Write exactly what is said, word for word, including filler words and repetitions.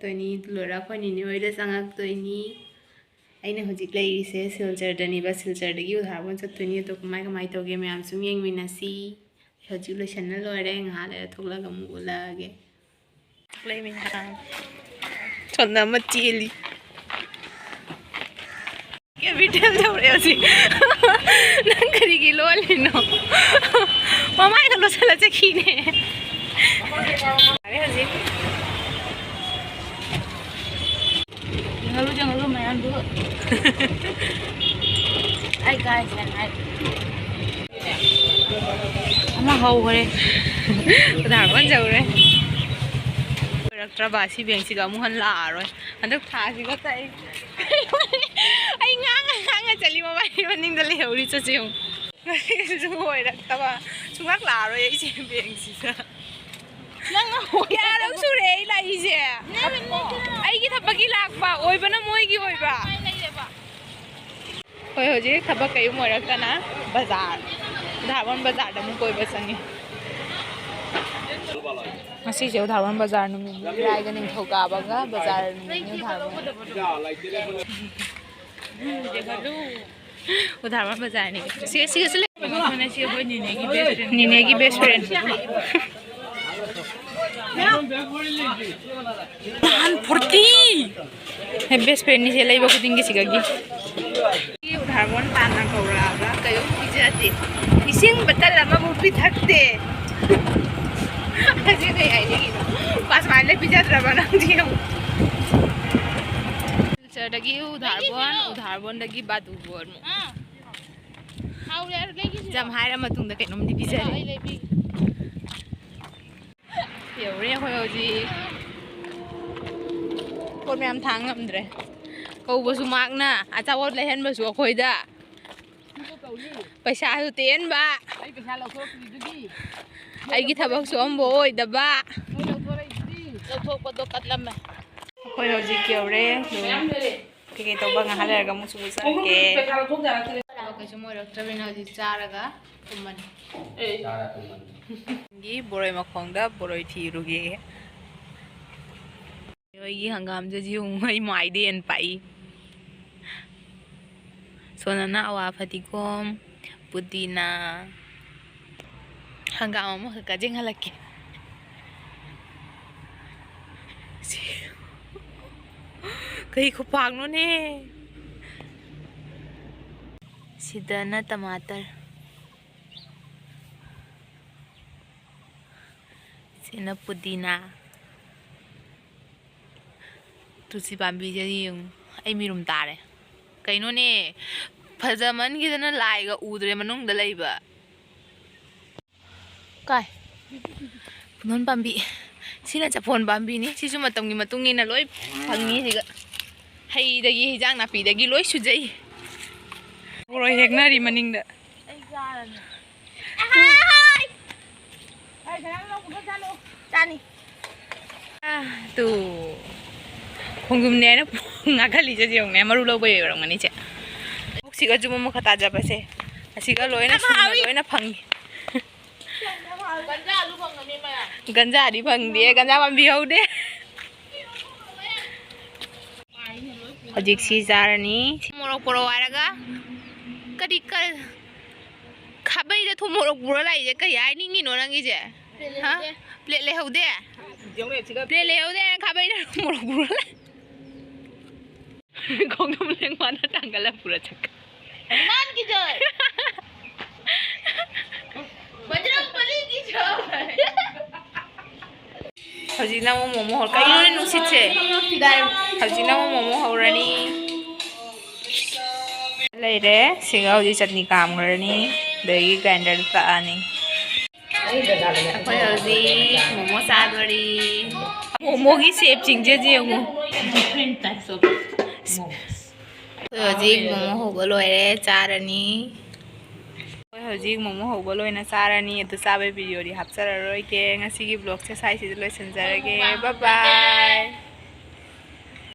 Twenty ꯂꯣꯏꯔ ꯑꯩꯈꯣꯏ ꯅꯤꯅꯦ ꯍꯣꯏꯗ ꯆꯪꯉꯛꯇꯣꯏꯅꯤ꯫ ꯑꯩꯅ ꯍꯧꯖꯤꯛ ꯂꯩꯔꯤꯁꯦ ꯁꯤꯜꯆꯔꯗꯅꯦꯕ꯫ ꯁꯤꯜꯆꯔꯗꯒꯤ ꯎꯙꯥꯔꯕꯣꯟ ꯆꯠꯇꯣꯏꯅꯤ꯫ ꯑꯗꯣ ꯀꯃꯥꯏ ꯀꯃꯥꯏ ꯇꯧꯒꯦ ꯃꯌꯥꯝ ꯁꯨꯝ ꯌꯦꯡꯃꯤꯟꯅꯁꯤ꯫ ꯍꯧꯖꯤꯛ ꯂꯣꯏꯁꯟꯅ ꯂꯣꯏꯔꯦ꯫ ꯉꯥꯏꯍꯥꯛ ꯂꯩꯔ ꯊꯣꯛꯂꯛꯑꯒ ꯑꯃꯨꯛ ꯎꯠꯂꯛꯑꯒꯦ꯫ ꯂꯩ ꯃꯌꯥꯝ꯫ ꯁꯣꯝꯗ ꯑꯃ ꯆꯦꯜꯂꯤ꯫ ꯀꯦꯄꯤꯇꯦꯜ ꯇꯧꯔꯦ ꯍꯧꯖꯤꯛ꯫ ꯅꯪ ꯀꯔꯤꯒꯤ ꯂꯣꯜꯂꯤꯅꯣ? ꯃꯃꯥꯏꯒ ꯂꯣꯠꯁꯤꯜꯂ ꯆꯠꯈꯤꯅꯦ꯫ ꯌꯥꯔꯦ ꯍꯧꯖꯤꯛ꯫ ꯌꯦꯡꯍꯜꯂꯨ, ꯌꯦꯡꯍꯜꯂꯨ ꯃꯌꯥꯝꯗꯨ꯫ ꯑꯩ ꯀꯥꯏ ꯆꯦꯟ ꯍꯥꯏ꯫ ꯑꯃ ꯍꯧꯈ꯭ꯔꯦ꯫ ꯎꯙꯥꯔꯕꯣꯟ ꯌꯧꯔꯦ꯫ ꯑꯣꯏꯔꯛꯇ꯭ꯔꯕ ꯁꯤ ꯕꯦꯡꯁꯤꯒ ꯑꯃꯨꯛ ꯍꯟꯅ ꯂꯥꯛꯑꯔꯣꯏ꯫ ꯍꯟꯗꯛ ꯊꯥꯁꯤꯒ ꯇꯛꯏ꯫ ꯑꯩ ꯉꯥꯡꯉ ꯉꯥꯡꯉ ꯆꯠꯂꯤ, ꯃꯃꯥꯏ ꯃꯅꯤꯡꯗ ꯂꯩꯍꯧꯔꯤ ꯆꯠꯁꯦ ꯌꯦꯡꯉꯨ꯫ ꯉꯁꯤꯁꯨ ꯑꯣꯏꯔꯛꯇꯕ꯫ ꯁꯨꯡꯂꯥꯛ ꯂꯥꯛꯑꯔꯣꯏ ꯑꯩ ꯁꯤ ꯕꯦꯡꯁꯤꯗ꯫ ꯅꯪ ꯀꯌꯥꯔꯛ ꯁꯨꯔꯦ ꯑꯩ ꯂꯥꯛꯏꯁꯦ? ꯑꯩꯒꯤ ꯊꯕꯛꯀꯤ ꯂꯥꯛꯄ, ꯑꯣꯏꯕꯅ ꯃꯣꯏꯒꯤ ꯑꯣꯏꯕ꯫ ꯍꯣꯏ, ꯍꯧꯖꯤꯛ ꯊꯕꯛ ꯀꯩꯝ ꯑꯣꯏꯔꯛꯇꯅ ꯕꯖꯥꯔ, ꯎꯙꯥꯔꯕꯣꯟ ꯕꯖꯥꯔꯗ ꯑꯃꯨꯛ ꯀꯣꯏꯕ ꯆꯪꯉꯤ꯫ ꯉꯁꯤꯁꯦ ꯎꯙꯥꯔꯕꯣꯟ ꯕꯖꯥꯔ ꯅꯨꯃꯤꯠꯅꯤ꯫ ꯏꯔꯥꯏꯒ ꯅꯤꯡꯊꯧꯀꯥꯕꯒ ꯕꯖꯥꯔ ꯅꯨꯃꯤꯠꯅꯤ ꯎꯙꯥꯔꯕꯣꯟ꯫ ꯎꯙꯥꯔꯕꯣꯟ ꯕꯖꯥꯔꯅꯤ꯫ ꯁꯤ, ꯁꯤꯒꯁꯨ ꯂꯩ꯫ ꯅꯤꯅꯦꯒꯤ best friend꯫ ꯅꯍꯥꯟ forty꯫ ꯍꯦ, best friendꯅꯤ ꯁꯦ ꯂꯩꯕ ꯈꯨꯗꯤꯡꯒꯤ ꯁꯤꯒꯒꯤ꯫ ꯎꯙꯥꯔꯕꯣꯟ ꯇꯥꯟꯅ ꯀꯧꯔꯛꯑꯒ ꯀꯩꯝ ꯄꯤꯖꯗꯦ꯫ ꯏꯁꯤꯡ bottle ꯑꯃꯕꯨ ꯄꯤꯊꯛꯇꯦ꯫ ꯑꯁꯤ ꯀꯩ ꯍꯥꯏꯅꯤꯡꯉꯤꯅꯣ? ꯄꯥꯁ ꯃꯥꯏꯂꯦ ꯄꯤꯖꯗ꯭ꯔꯕ ꯅꯪꯗꯤ ꯌꯦꯡꯉꯨ꯫ ꯁꯤꯜꯆꯔꯗꯒꯤ ꯎꯙꯥꯔꯕꯣꯟ, ꯎꯙꯥꯔꯕꯣꯟꯗꯒꯤ ꯕꯥꯗꯨꯕꯣꯟ꯫ ꯌꯥꯝ ꯍꯥꯏꯔ ꯃꯇꯨꯡꯗ ꯀꯩꯅꯣꯝꯗꯤ ꯄꯤꯖꯔꯦ꯫ ꯌꯧꯔꯦ ꯑꯩꯈꯣꯏ ꯍꯧꯖꯤꯛ꯫ ꯄꯣꯠ ꯃꯌꯥꯝ ꯊꯥꯡ ꯉꯝꯗ꯭ꯔꯦ꯫ ꯀꯧꯕꯁꯨ ꯃꯥꯛꯅ, ꯑꯆꯥꯄꯣꯠ ꯂꯩꯍꯟꯕꯁꯨ ꯑꯩꯈꯣꯏꯗ꯫ ꯄꯩꯁꯥꯁꯨ ꯇꯦꯟꯕ꯫ ꯑꯩ ꯄꯩꯁꯥ ꯂꯧꯊꯣꯔꯛꯇ꯭ꯔꯤꯗꯨꯗꯤ꯫ ꯑꯩꯒꯤ ꯊꯕꯛꯁꯨ ꯑꯃꯕꯨ ꯑꯣꯏꯗꯕ꯫ ꯅꯣꯏ ꯂꯧꯊꯣꯔꯛꯏꯗꯨꯗꯤ꯫ ꯂꯧꯊꯣꯛꯄꯗꯣ ꯀꯠꯂꯝꯃꯦ꯫ ꯑꯩꯈꯣꯏ ꯍꯧꯖꯤꯛ ꯌꯧꯔꯦ꯫ ꯀꯩꯀꯩ ꯇꯧꯕ ꯉꯥꯏꯍꯥꯛ ꯂꯩꯔꯒ ꯑꯃꯨꯛꯁꯨ ꯆꯠꯀꯦ꯫ ꯊꯕꯛ ꯀꯩꯁꯨ ꯑꯣꯏꯔꯛꯇ꯭ꯔꯕꯅꯤꯅ ꯍꯧꯖꯤꯛ ꯆꯥꯔꯒ ꯇꯨꯝꯃꯅꯤ꯫ ꯒꯤ ꯕꯣꯔꯣꯏ ꯃꯈꯣꯡꯗ ꯕꯣꯔꯣꯏ ꯊꯤꯔꯨꯒꯦ꯫ ꯅꯣꯏꯒꯤ ꯍꯪꯒꯥꯝꯁꯦ ꯌꯦꯡꯉꯨ, ꯑꯩ ꯃꯥꯏꯗ ꯍꯦꯟꯅ ꯄꯥꯛꯏ꯫ ꯁꯣꯅꯥꯅ ꯑꯋꯥ ꯐꯗꯤꯒꯣꯝ, ꯄꯨꯗꯤꯅꯥ, ꯍꯪꯒꯥꯝ ꯑꯃꯈꯛ ꯀꯥꯖꯤꯡꯍꯜꯂꯛꯀꯦ꯫ ꯁꯤ ꯀꯩ ꯈꯨꯄꯥꯛꯅꯣꯅꯦ? ꯁꯤꯗꯅ ꯇꯃꯥꯇꯔ, ꯁꯤꯅ ꯄꯨꯗꯤꯅꯥ꯫ ꯇꯨꯜꯁꯤ ꯄꯥꯝꯕꯤꯁꯦ ꯌꯦꯡꯉꯨ, ꯑꯩ ꯃꯤꯔꯨꯝ ꯇꯥꯔꯦ꯫ ꯀꯩꯅꯣꯅꯦ, ꯐꯖꯃꯟꯈꯤꯗꯅ ꯂꯥꯏꯒ ꯎꯗ꯭ꯔꯦ ꯃꯅꯨꯡꯗ ꯂꯩꯕ꯫ ꯀꯥꯏ? ꯄꯨꯡꯗꯣꯟ ꯄꯥꯝꯕꯤ꯫ ꯁꯤꯅ ꯆꯐꯣꯟ ꯄꯥꯝꯕꯤꯅꯤ꯫ ꯁꯤꯁꯨ ꯃꯇꯝꯒꯤ ꯃꯇꯨꯡ ꯏꯟꯅ ꯂꯣꯏ ꯐꯪꯉꯤ ꯁꯤꯒ꯫ ꯍꯩꯗꯒꯤ, ꯍꯤꯟꯖꯥꯡ ꯅꯥꯄꯤꯗꯒꯤ ꯂꯣꯏ ꯁꯨꯖꯩ꯫ ꯎꯔꯣꯏ ꯍꯦꯛꯅꯔꯤ ꯃꯅꯤꯡꯗ꯫ ꯑꯩ ꯆꯥꯔꯅꯤ꯫ ꯆꯥꯅꯤ꯫ ꯑꯥ, ꯇꯨ꯫ ꯈꯣꯡꯗ꯭ꯔꯨꯝꯅꯦ ꯍꯥꯏꯅ ꯉꯥꯈꯠꯂꯤꯁꯦ ꯌꯦꯡꯉꯨꯅꯦ, ꯃꯔꯨ ꯂꯧꯕꯩ ꯑꯣꯏꯔꯝꯒꯅꯤ ꯏꯆꯦ꯫ ꯄꯨꯛꯁꯤꯒ ꯖꯨꯝ ꯑꯃ ꯈꯛ ꯇꯥꯖꯕꯁꯦ, ꯑꯁꯤꯒ ꯂꯣꯏꯅ ꯁꯨꯅ ꯂꯣꯏꯅ ꯐꯪꯉꯤ꯫ ꯒꯟꯖꯥꯗꯤ ꯐꯪꯗꯦ, ꯒꯟꯖꯥ ꯄꯥꯝꯕꯤ ꯍꯧꯗꯦ꯫ ꯍꯧꯖꯤꯛ ꯁꯤ ꯆꯥꯔꯅꯤ꯫ ꯃꯣꯔꯣꯛ ꯄꯣꯔꯛꯑꯣ ꯍꯥꯏꯔꯒ ꯀꯔꯤ ꯀ-, ꯈꯥꯕꯩꯗ ꯊꯨꯝ ꯃꯣꯔꯣꯛ ꯄꯨꯔ ꯂꯥꯛꯏꯁꯦ ꯀꯩ ꯍꯥꯏꯅꯤꯡꯉꯤꯅꯣ ꯅꯪꯒꯤꯁꯦ? ꯍꯥ? ꯄ꯭ꯂꯦꯠ ꯂꯩꯍꯧꯗꯦ? ꯄ꯭ꯂꯦꯠ ꯂꯩꯍꯧꯗꯦ, ꯈꯥꯕꯩꯗ ꯃꯣꯔꯣꯛ ꯄꯨꯔ ꯂꯥꯛꯏ꯫ ꯈꯣꯡꯗ꯭ꯔꯨꯝ ꯂꯦꯡ ꯃꯥꯅ ꯊꯥꯡꯒꯠꯂ ꯄꯨꯔ ꯆꯠꯈ꯭ꯔꯦ꯫ ꯍꯅꯨꯃꯥꯟ ꯀꯤ ꯖꯣꯏ꯫ ꯕꯖꯔꯪ ꯕꯂꯤ ꯀꯤ ꯖꯣꯏ꯫ ꯍꯧꯖꯤꯛꯅ ꯑꯃꯨꯛ ꯃꯣꯃꯣ ꯍꯧꯔ-, ꯀꯩꯅꯣꯅꯦ ꯅꯨꯡꯁꯤꯠꯁꯦ? ꯍꯧꯖꯤꯛꯅ ꯑꯃꯨꯛ ꯃꯣꯃꯣ ꯍꯧꯔꯅꯤ꯫ ꯂꯩꯔꯦ꯫ ꯁꯤꯒ ꯍꯧꯖꯤꯛ ꯆꯠꯅꯤ ꯀꯥꯝꯈ꯭ꯔꯅꯤ꯫ ꯑꯗꯒꯤ ꯒ꯭ꯔꯥꯏꯟꯗꯔꯗ ꯇꯛꯑꯅꯤ꯫ ꯑꯩꯈꯣꯏ ꯍꯧꯖꯤꯛ ꯃꯣꯃꯣ ꯆꯥꯗꯣꯔꯤ꯫ ꯃꯣꯃꯣꯒꯤ ꯁꯦꯞꯁꯤꯡꯁꯦ ꯌꯦꯡꯉꯨ꯫ Different types of momos. ꯑꯩꯈꯣꯏ ꯍꯧꯖꯤꯛ ꯃꯣꯃꯣ ꯍꯧꯕ ꯂꯣꯏꯔꯦ, ꯆꯥꯔꯅꯤ꯫ ꯑꯩꯈꯣꯏ ꯍꯧꯖꯤꯛ ꯃꯣꯃꯣ ꯍꯧꯕ ꯂꯣꯏꯅ ꯆꯥꯔꯅꯤ꯫ ꯑꯗꯨ ꯆꯥꯕꯩ ꯚꯤꯗꯤꯑꯣꯗꯤ ꯍꯥꯞꯆꯔꯔꯣꯏꯒꯦ꯫ ꯉꯁꯤꯒꯤ ꯕ꯭ꯂꯣꯒꯁꯦ ꯁ꯭ꯋꯥꯏꯁꯤꯗ ꯂꯣꯏꯁꯤꯟꯖꯔꯒꯦ꯫ ꯕꯥꯏ ꯕꯥꯏ꯫